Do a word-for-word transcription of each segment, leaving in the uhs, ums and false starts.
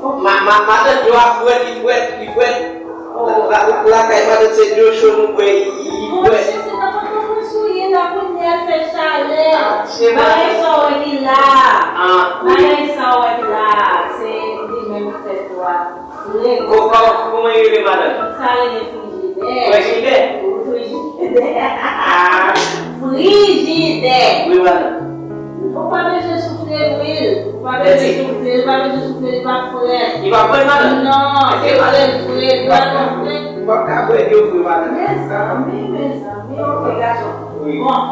Ma, ma, matant yo a frèt, li frèt, li frèt. La, la, lakay matant se dlo cho nou bwè, li, li frèt. Monchè, se nan pantalon mwen souye la kounye a, l fè chalè. Bagay sa w wè ki la. Bagay sa w wè ki la. Se li menm ki fè dlo a. Frèt. Kòman, kòman yo rele matant? Sa rele frijidè. Frijidè? Frijidè. Frijidè. Wi, matant. Ou pa bezwen soufle lwil. Ou pa bezwen soufle, ou pa bezwen soufle, li pa frèt. Li pa frèt, matant? Non, se frèt, frèt, li pa twò frèt. M p ap ka bwè dlo fre, matant. Mezanmi, mezanmi, ok, gason. Wi. Bon,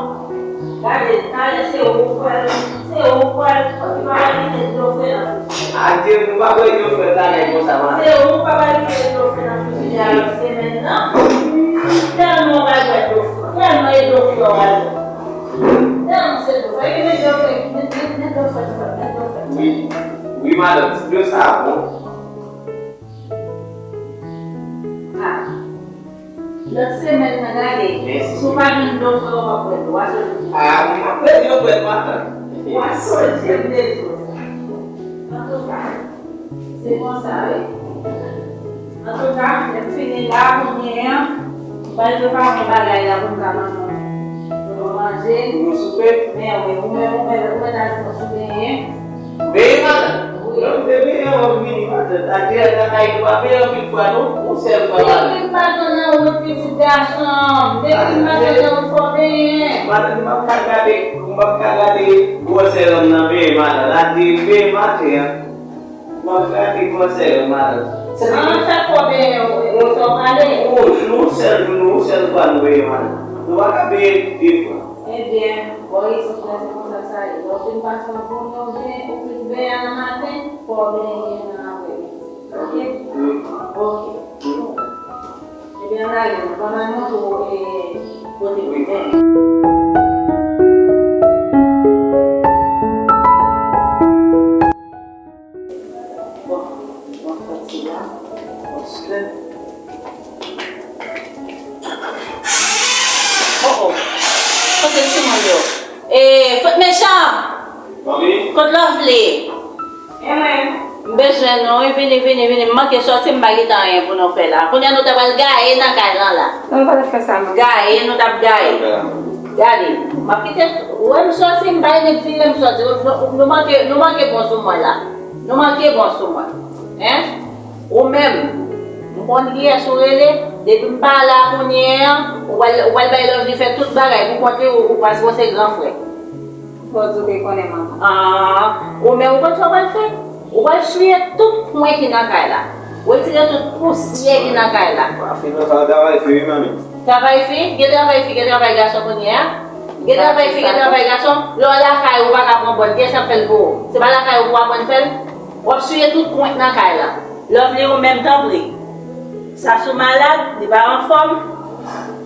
gade, talè se ou k pral, se ou k pral, ok, pa pral kite dlo fre nan frijidè. Adye, nou pa bwè dlo fre lakay konsa, matant. Se ou k pa pral kite dlo fre nan frijidè a lòt semèn nan. Tèlman w pral bwè dlo fre, tèlman e dlo fre w pral bwè. Tèlman se dlo fre, epi met dlo fre, met, met, met dlo fre, met dlo fre. Wi, wi, matant, ti dlo sa a bon. Ah. Lòt semèn nan, gade, si w pa jwenn dlo fre, w p ap bwè dlo a, se dlo. Ah, mwen, mwen, dlo fre, matant. W a sonje m de dlo sa. Antouka, se konsa, wi. Antouka, lè m fini la, kounye a, m pral prepare yon bagay la pou m ka manje. Pou nou manje. Pou nou soupe? Men wi, ou menm, ou menm, ou menm, ou menm, ou menm, Benyen, matant. Wi. Lè m te benyen anvan m vini, matant. Atyèl lakay nou pa benyen anpil fwa, non. Yon sèl fwa, matant. Depi m pa nan wout, pitit gason m. Depi m pa nan wout, fò benyen. Matant, m p ap ka gade, m p ap ka gade gwosè lòm nan benyen, matant. Atyèl benyen maten an. M ap gade gwosè lòm, matant. An, chak fwa w benyen, ou, ou, sa w prale? Yon jou, yon sèl jou, yon sèl fwa nou benyen, matant. Nou pa ka benyen de fwa. Ebyen, bò isit la, se konsa sa ye. Lè w fin pase yon kounye, ou benyen, ou fin benyen nan maten, fò w benyen nan aprèmidi. Oke? Wi. Oke. Ebyen, ann ale, non. Ban m al montre w, e, kote pou w benyen. Bon, m ap fè ti la, paske. Oh, oh. Kote timoun yo? E, Frèt Mechan! Mami? Kot Lovely? E mwen? M bezwen nou, wi, vini, vini, vini. M manke sòti, m pa gen tan anyen pou nou fè la. Kounye a nou ta pral gaye nan kay lan la. Non, nou pa t ap fè sa, non. Gaye, nou t ap gaye. Gade, m ap kite, ou wè m sòti, m bay nèg vire, m sòti. Nou, nou manke, nou manke bon sou mwen la. Nou manke bon sou mwen. Hein? Ou menm, m konn kiyès ou rele, depi m pa la kounye a, ou pral, ou pral bay Lovely fè tout bagay pou kont li, ou, ou paske w se gran frè. Fò w di w te konnen manman. Ah, ou menm ou konn sa w pral fè? Ou pral souye tout kwen ki nan kay la. Retire tout pousyè ki nan kay la. Afè nan sa travay fi wi, manmi. Travay fi? Gen travay fi, gen travay gason kounye a? Gen travay fi, gen travay gason? Lè w lakay ou pa ka pran bòn, kiyès k ap fè l pou ou? Se pa lakay ou pou w aprann fè l? W ap souye tout kwen k nan kay la. Lovely ou menm, tanpri. Sasou malad, li pa anfòm.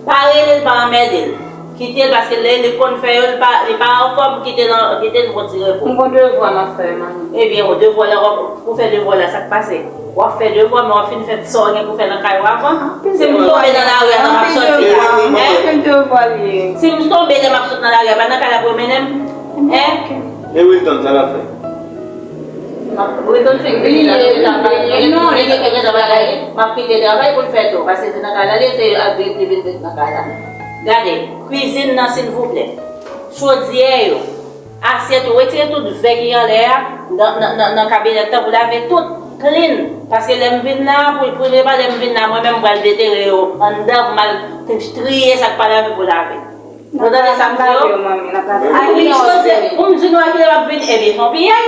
Pa rele l, pa anmède l. Kite l, paske lè li konn fè yo, li pa, li pa anfòm, kite l, kite l pou ti repo. M gon devwa m ap fè, manmi. Ebyen, ou devwa la, w ap, pou fè devwa la, sa k pase? W ap fè devwa, men w ap fin fè sa w gen pou fè nan kay ou avan. Si m tonbe nan lari a, m ap soti la. Anpil devwa li ye. Si m tonbe lè m ap sot nan lari a, pa nan kay la pou yo mennen m? Hein? E Wilton, sa l ap fè? M ap Wilton fenk vini la, li ta bay. Non, li gen kèk travay. M ap kite travay pou l fè tou, paske se nan kay la li ye, se ap vin, li vin viv nan kay la. Gade, kwizin nan, silvouplè. Chodyè yo, asyèt yo, retire tout vè ki anlè a, nan, nan, nan, nan kabinèt la pou lave tout, clean. Paske lè m vin la, pou, premye pa lè m vin la, mwen menm m pral detere yo anndan, pou m al triye sa k pa lave pou lave. Nou tande sa m di yo? Ak yon chodyè, pou m di nou a kilè m ap vini, ebyen, se yon piyay.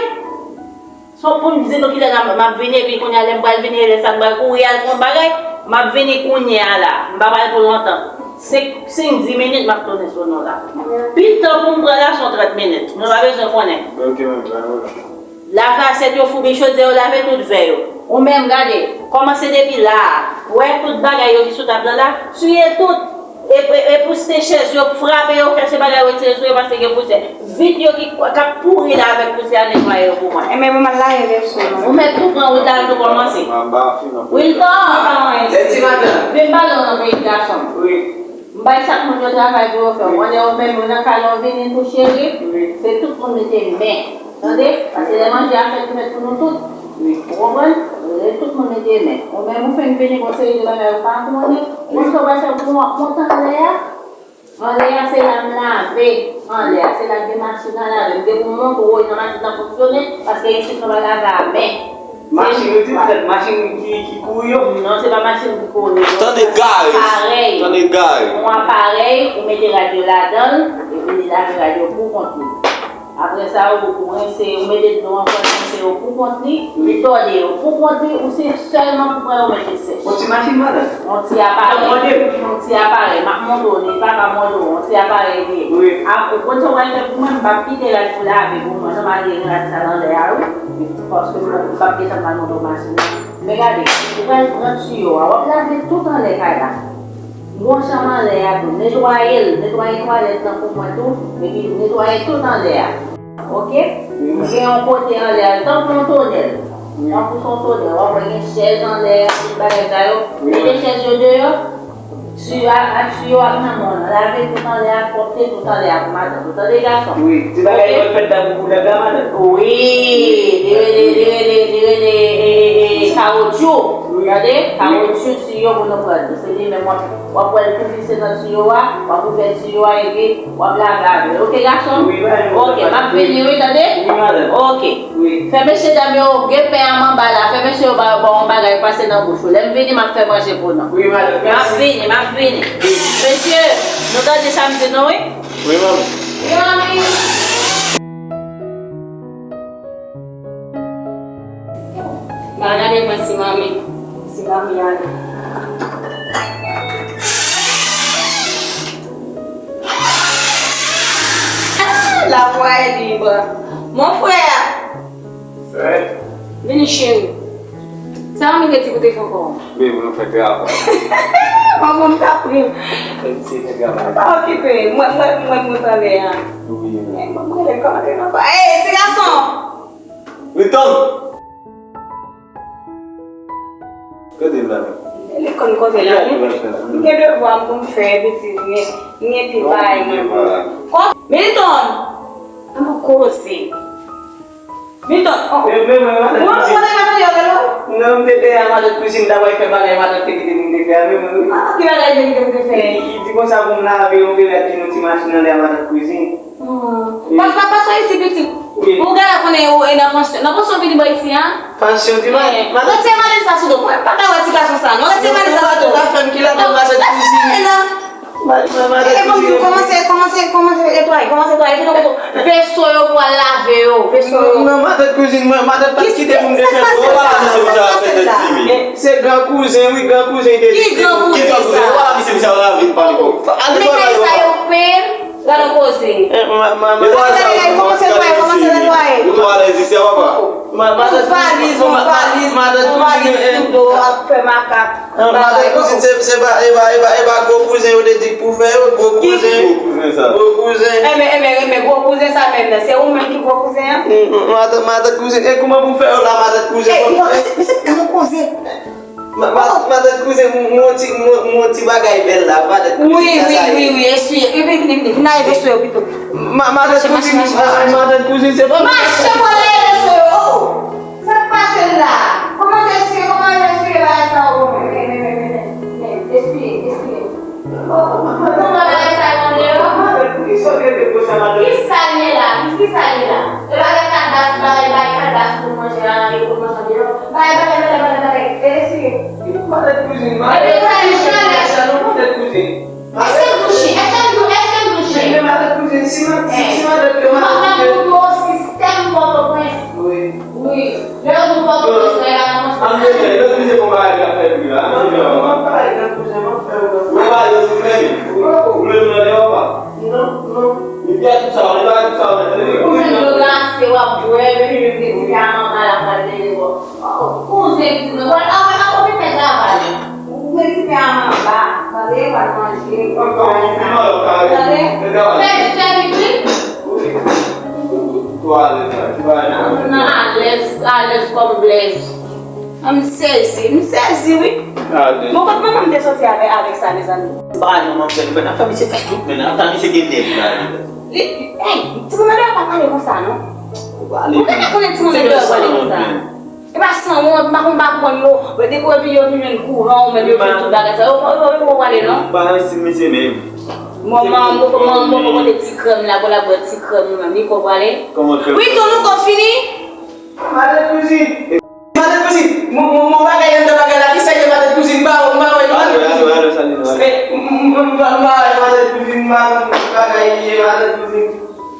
Se pou m di nou kilè m ap vini, epi kounye a lè m pral vini, lè sa m pral kouri al fè yon bagay, m ap vini kounye a la. M pa pral pou lontan. Senk, senk, dis minit, m ap tounen sou nou la. Pitan pou m pran la, se yon trant minit. Nou pa bezwen konnen. Lave asyèt yo, foubi chodyè yo, lave tout vè yo. Ou menm, gade, kòmanse depi la a. Wè tout bagay yo ki sou tab lan la, souye tout. E, e, e pou se chèz yo, frape yo, chache bagay retire sou yo, paske gen pousyè. Vit yo ki, k ap pouri la avèk pousyè a, netwaye yo pou mwen. Enben, manman, lave vèso, non. Ou mèt tou pran wout la, nou kòmanse. Wilton, pa anyen. Vin pale w nan peyi gason. M bay chak moun yo travay pou yo fè. Ou konnen ou menm, ou nan kay la, ou vini tou, cheri. Se tout moun mete men. Tande? Paske lè manje a fèt, li mèt pou nou tout. Ou konprann? Rele tout moun mete men. Ou menm ou fenk vini gon seri de bagay ou pa konnen. Ou konn sa w pral fè pou w ap monte anlè a? Anlè a se la m lave. Anlè a se la m gen machin nan lave. M te pou montre w nan machin nan fonksyone, paske isit nou pa lave a men. Machin ou di, madanm, machin ki, ki kouri yo? Non, se pa machin ki kouri yo. Tande gaz! Aparèy. Tande gaz! Yon aparèy, ou mete rad yo ladan l, epi li lave rad yo pou kont li. Apre sa, ou, ou rense, ou mete dlo ankò, rense yo pou kont li, li tòde yo pou kont li, ou se sèlman pou pran yo mete sèch. Yon ti machin, madanm? Yon ti aparèy. Yon ti aparèy. M ap montre w li, papa montre w, yon ti aparèy li ye. Wi. Ap, ou konn sa w pral fè pou mwen, m p ap kite rad pou lave pou mwen, non, malgre gen rad sal anlè a, wi. Paske m p ap gentan mal montre w machin nan. Men gade, ou pral pran tiyo a, w ap lave tout anlè kay la. Gon chanm anlè a tou, netwaye l, netwaye twalèt lan pou mwen tou, epi netwaye tout anlè a. Oke? Ou gen yon kote anlè a, tankou yon tonèl. Tankou se yon tonèl, w ap wè gen chèz anlè a, tout bagay sa yo. Mete chèz yo deyò, tiyo a, ak tiyo ak nan men w lan, lave tout anlè a, pwòpte tout anlè a pou madanm ou. Tande gason? Wi, ti bagay yo fèt la pou koulèv la, madanm. Wi, li rele, li rele, li rele, e, e, e, kawotchou. Tande? Kawotchou tiyo pou nou pran. Se li menm w ap, w ap wè l tou fise nan tiyo a, w ap ouvè tiyo a epi w ap lave avè l. Oke, gason? Wi, madanm. Oke, m ap vini, wi, tande? Wi, madanm. Oke. Wi. Fè mesye dam yo gen pen an anba la, fè mesye yo ba yo ba w yon bagay pase nan bouch ou. Lè m vini, m ap fè manje pou nou. Wi, madanm, mèsi. M ap vini, m ap vini. Mesye, nou tande sa m di nou, wi? Wi, manmi. Wi, manmi. Ba gade mwen si manmi, si manmi ale. La voie est libre. Mon frère. Vini cheri. Sa manmi te di pou te fè ankò? Baby, nou fè travay. Manman m t ap ri m. Fè misye fè travay. Pa okipe, mwen, mwen, mwen, mwen tande a. Wi, wi. Mwen, mwen, mwen, kòman te nan pa. Ey, ti gason! Riton! Kote l la menm? Li konn kote l la, wi. M gen devwa m pou m fè, pitit, m gen, m gen pil bagay mwen pou m fè. Milton! An nou koze. Milton, oh. Men, men, men, madanm Kouzin. Mwen, mwen, mwen, mwen, mwen, mwen. Non, m te dèyè madanm Kouzin, m ta pral fè bagay madanm te kite pou m te fè a, men, men, wi. Ah, ki bagay te kite pou te fè? Li, li di konsa pou m lave yon vè vèt ki nan ti machin nan dèyè madanm Kouzin. Hmm. Wi. Pas, pas, pas, isi, pitit. Wi. Ou genlè konnen ou e nan pansyon. Nan pansyon vini bò isi a? Pansyon, di madanm. Retire valiz la sou do. Mwen pa ka wè ti gason sa, non. Retire valiz la sou do. Madanm pa fè m ki ladan madanm Kouzin. Madanm Kouzin. Kòmanse, kòmanse, kòmanse netwaye, kòmanse netwaye. Vin nan kote. Veso yo pou al lave yo, veso yo. Non, madanm Kouzin, mwen, madanm pa kite pou m te fè. Kisa k pase la? Se gran kouzen, wi, gran kouzen te di. Ki gran kouzen sa? Ki gran kouzen? Ou pa la misye misye al lave, pa li. Al netwaye bagay yo. Gade yon koze. Eh, ma, ma, ma. Gade, gade, kòmanse netwaye, kòmanse netwaye. Ou twò alèz isi a, papa. Ma, madanm Kouzin, valiz, ma, ma, valiz, madanm Kouzin, valiz sou do, ap fè makak. Ah, madanm Kouzin, se, se pa, e pa, e pa, e pa gwo kouzen yo te di k pou fè yo, gwo kouzen. Gwo kouzen sa. Gwo kouzen. Enben, enben, enben, gwo kouzen sa menm nan, se ou menm ki gwo kouzen an? Mm, mm, madanm, madanm Kouzin, e kouman pou m fè yo la, madanm Kouzin? Ey, non, mesye, mesye, gade yon koze. Ma, ma, madanm Kouzin, m, m, yon ti, m, m, yon ti bagay bèl la, madanm Kouzin. Wi, wi, wi, wi, eswiye. Vin, vin, vin, vin, vin, al eswiye yo pito. Ma, madanm Kouzin, mache, mache, mache, madanm Kouzin, se pa. Mache, mwen, al eswiye yo. Sa k pase la? Kòmanse eswiye, kòmanse eswiye bagay sa yo. Men, men, men, men, men, men, eswiye, eswiye. Kòman bagay sa yo anndan yo? Kisa l ye la? Kisa l ye la? E bagay kalbas, bagay, bagay kalbas pou manje a, e pou manje anndan yo. Bagay, bagay, bagay, bagay, bagay. E eswiye. Madanm Kouzin, madanm Kouzin, madanm Kouzin. Èske m touche? Èske m tou-, èske m touche? Men, men, madanm Kouzin, si man-, si, si madanm yo, madanm yo. Mwen pral montre w sistèm Pòtoprens. Wi. Wi. Lè yo di w Pòtoprens, lè yo anonse sa. Ann rete, lòt misye gon bagay k ap fè bri la. Ann fè yon bagay, gran kouzen, ann fè yon gran kouzen. Ou pa yo sou fè li. Ou vle nou nan deyò pa? Non, non. Epi a tout sa, ou pa tout sa, ou mèt. Ou jwenn dlo glase, w ap bwè, epi menm gen ti pye amamba la pral dele bò. Oh, kouzen pitit mwen, bon, apre, apre w fin fè travay. Ou gen ti pye amamba, tande, w al manje, w al travay sa. Tande? Fè vit, fè vit, wi. Ou alèz la, ti bagay nan. Nan alèz, alèz kòm blèz. Ah, m sezi, m sezi, wi. Alèz. Bon, kot manman m te soti avè, avèk sa, mezanmi? Bagay manman m fè, nou fè, n ap fè misye fè tout, men ap tann misye gen nèg la. Li, hey, timoun nan dèyè pa pale konsa, non. Ou pa ale. Ou genlè konnen timoun nan dèyè pale konsa. Pa sanwont, m pa konn, m pa konprann yo. Depi yo vin, yo vin jwenn kouran, ou menm yo fè tout bagay sa. Yo, yo, yo, yo pale non. M pa renmen si mesye menm. Manman, mwen poko, mwen poko pote ti krèm la pou l ap bwè ti krèm li menm. Li poko pale. Kòman krèm? Wi, tou nou kò fini. Matant kouzin. Matant kouzin. Mon, mon, mon bagay anndan bagay la. Kisa ye matant kouzin? M pa, m pa wè. Alo, alo, alo, salut, alo. M, m, m, m pa, m pa wè matant kouzin. M pa konn bagay ye matant kouzin.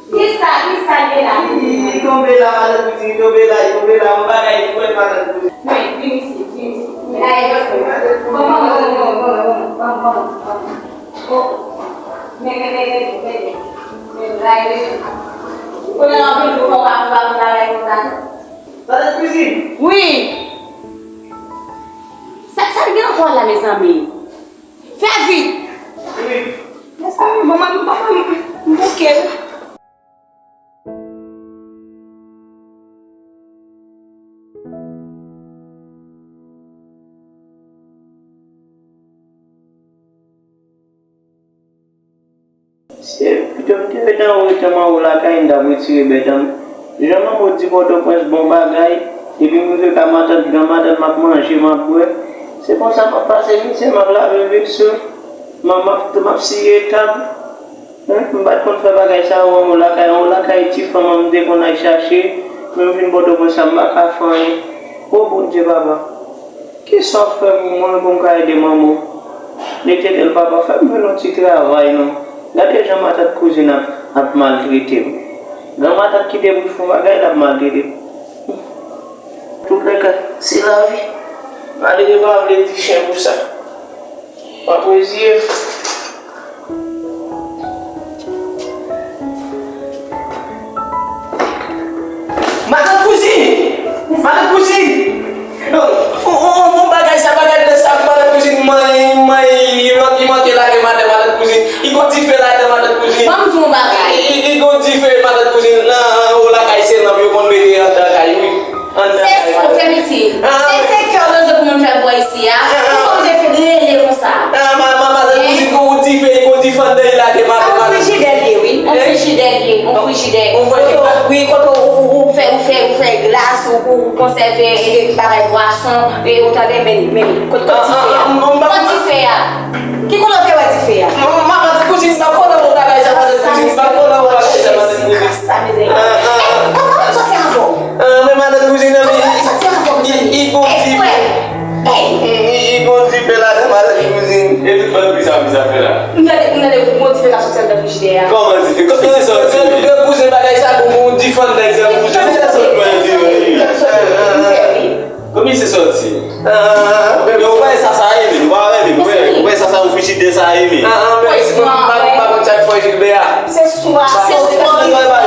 Kisa, kisa gen la? Li, li, li tonbe la, matant kouzin, li tonbe la, li tonbe la, yon bagay fwèt, matant kouzin. Men, vin isit, vin isit. Men, la, e, bon, bon, bon. Oh. Men, men, men, men, men, men, la, e, kounye a, w ap vin di w fò w pa, w pa, w pa, w pa, w pa. Matant kouzin. Wi. Sa, sa k gen ankò la, mezanmi? Fè vit! Wi. Mezanmi, manman, manman, m bouke. Se pito m te ret anwo, ret anwo lakay, m t ap retire bèt an m. Jan manman w di Pòtoprens bon bagay, epi m rive kay matant, gran matant, m ap manje, m ap bwè. Se konsa m ap pase mizè, m ap lave veso, m ap, m ap, m ap siye tab. Wi, m pa t konn fè bagay sa yo anwo lakay, anwo lakay ti fanm an m te konn al chache, men m vin Pòtoprens la, m pa ka fè anyen. O Bondye, papa! Kisa w ap fè pou mwen, pou m ka ede manman w? Letènèl papa, fè m jwenn yon ti travay non. Gade jan matant kouzin ap, ap maltrete m. Gran matant ki te pou fè yon bagay, l ap maltrete m. Tout lè ka, se lavi. Malere pa vle di chen pou sa. W ap reziye. Matant kouzin! Matant kouzin! On, on, on, on bagay sa, bagay nan sa, matant kouzin, manyen, manyen, li, li manke, li manke lage matant, matant kouzin. Li gon dife ladan, matant kouzin. Ban m di w yon bagay. Li, li, li gon dife, matant kouzin. Nan, nan, o lakay se lanp yo konn mete anndan kay, wi. Anndan kay, matant. Se sou fè miti. Se senkè de zòn pou moun fè bò isi a. Pou sa w te fin rele konsa? Ah, ma, ma, matant kouzin, gon yon dife, gon dife anndan, li lage matant, matant. Sa yon frijidè l ye, wi. Yon frijidè l ye, yon frijidè. Kote w, wi, kote w, ou, ou, ou fè, ou fè, ou fè glas, ou, ou konsève, e, bagay bwason, e, ou tande, men, men, kote, kote dife a? Kote dife a? Ki kote w te wè dife a? Manman, matant kouzin, m pa konnen w bagay sa, matant kouzin, m pa konnen w bagay sa, matant kouzin. Kras sa, mezanmi. Kòman w sòti avè w? Ah, men matant kouzin nan, men li, li, li gon dife. Li, li gon dife ladan, matant kouzin. E tout bann bri sa, bri sa fè la? M tande, m tande gon dife k ap sòti anndan frijidè a. Kòman dife? Kòman dife sòti? Gran kouzen bagay sa, gon, gon dife anndan, gran kouzen. Kòman dife? Kòman dife sòti? Ah, men ou wè sa, sa ye, men ou pa wè, men ou wè, ou wè sa, sa yon frijidè sa ye, men. Ah, ah, men si mwen, m pa, m pa konn sa k fè Gilbè a. Se swa, se swa,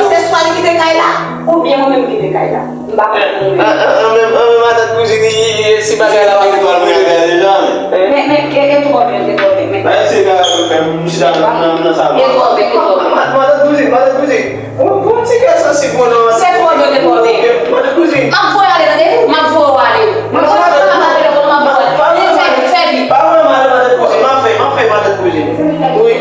se swa li kite kay la, oubyen mwen menm kite kay la. M pa konn. Ah, ah, ah, men, ah, men matant kouzin, li, li, li, si bagay la pa fèt, mwen al mwen al deja, men. Men, men, e, e twò byen, e twò byen, men. Bagay se bagay pou fè, m chita nan, nan, nan salon. E twò byen, e twò byen. Ma, ma, matant kouzin, matant kouzin. Bon, bon, ti kè sansib mwen non. Se twò byen, se twò byen. Matant kouzin. M ap voye w ale, tande? M ap voye w ale. M ap voye w ale. Fè vit, fè vit. Pa vle mal, matant kouzin. M ap fè, m ap fè, matant kouzin. Wi.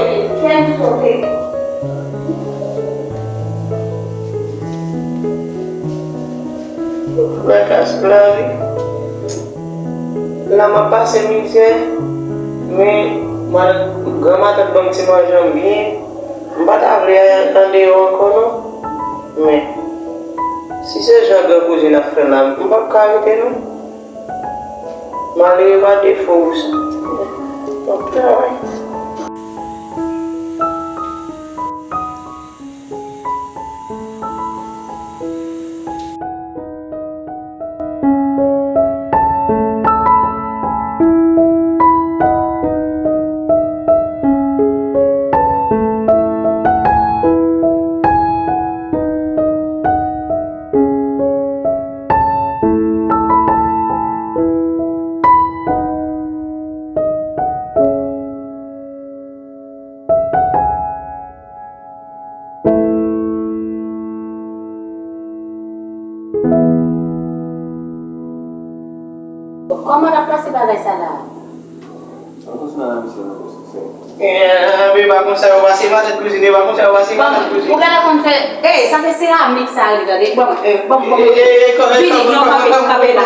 Frè kas lavi. La m ap pase mizè, men matant, gran matant ban m ti manje an byen. M pa ta vle al andeyò ankò non. Men, si se jan gran kouzin ap fè la, m p ap ka rete non. Malere pa defo ou sa. M ap travay. Kòman n ap pase bagay sa la? An konsa la, misye nan konsa, sè. Eh, men pa konsa yo pase matant kouzin, e pa konsa yo pase matant kouzin. Ou genlè konn fè, eh, sa se seramik sa rele, tande. Bon, bon, bon, bon. Vini, non, kanpe, kanpe la.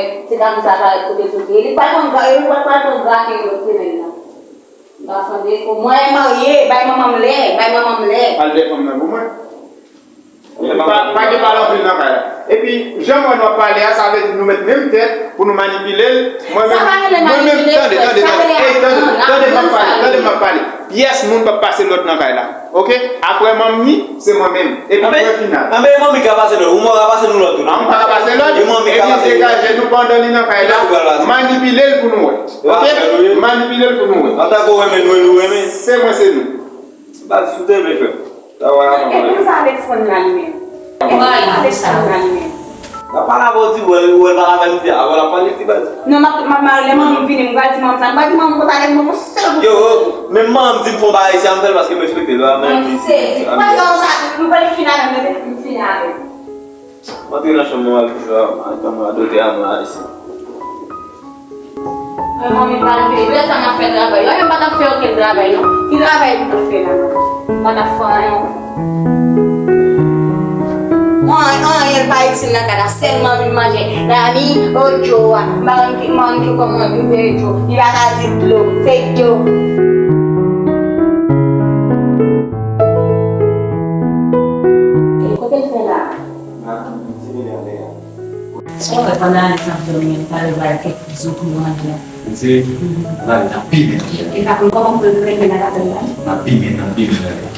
ti dam sa parèt kote l soti. Li pral pran gra-, li pral pran grate yon lòt semèn nan. Gason defo. Mwen marye, bay manman m lè, bay manman m lè. Al fè fanm nan pou mwen. Pa, pa gen pale anpil nan kay la. Epi, jan m wè nou ap pale a, sa vle di nou met menm tèt pou nou manipile l. Mwen menm, mwen menm, tande, tande, tande, ey, tande, tande, m ap pale, tande, m ap pale. Pyès moun p ap pase lòd nan kay la. Oke? Apre manmi, se mwen menm. Epi pwen final. Anben, manmi ka pase lòd. Ou mwen ka pase nou lòd tou. An, m pa ka pase lòd. Epi degaje nou pandan li nan kay la. Manipile l pou nou wè. Oke? Manipile l pou nou wè. Antanke ou renmen nou, nou renmen. Se mwen, se nou. Baz, si w te vle fè. Sa w a. E pou sa Alex konn la li menm? Pou sa Alex konn la li menm? L ap pale avè w, di, wè, wè, l pale avè m, di, avè w l ap pale, di, baz. Non, m ap, m ap mare lè manmi m vini, m pral di manmi sa. M pral di manmi konsa Alex ban m yon sèl kout. Yo, yo, menm manmi m di m fè yon bagay, se a m fè l paske m respekte l, menm. Mwen sezi. Mwen sa, nou pral fin avè m, men m fin avè m. M antre nan chanm mwen, al, al, al, al, al, dote a mwen la, isi. Mwen, manmi pa leve. Lè sa m ap fè travay. Lè yo pa t ap fè okenn travay, non. Ki travay m t ap fè la, non? M pa t ap fè anyen. Anyen, anyen pa itil nan kay la. Sèlman vin manje. Dani, o Djo a. M pa konn ki, m pa konn ki kòman yo rele Djo. Li pa ka di dlo. Se Djo. E kote l fè la? Sa w wè pandan Alex ap dòmi an, talè bay kèk zo pou yo manje a? Mesye, la, n ap pimen. E pa konn kòman pou yo renmen nan lapèl la. N ap pimen, n ap pimen.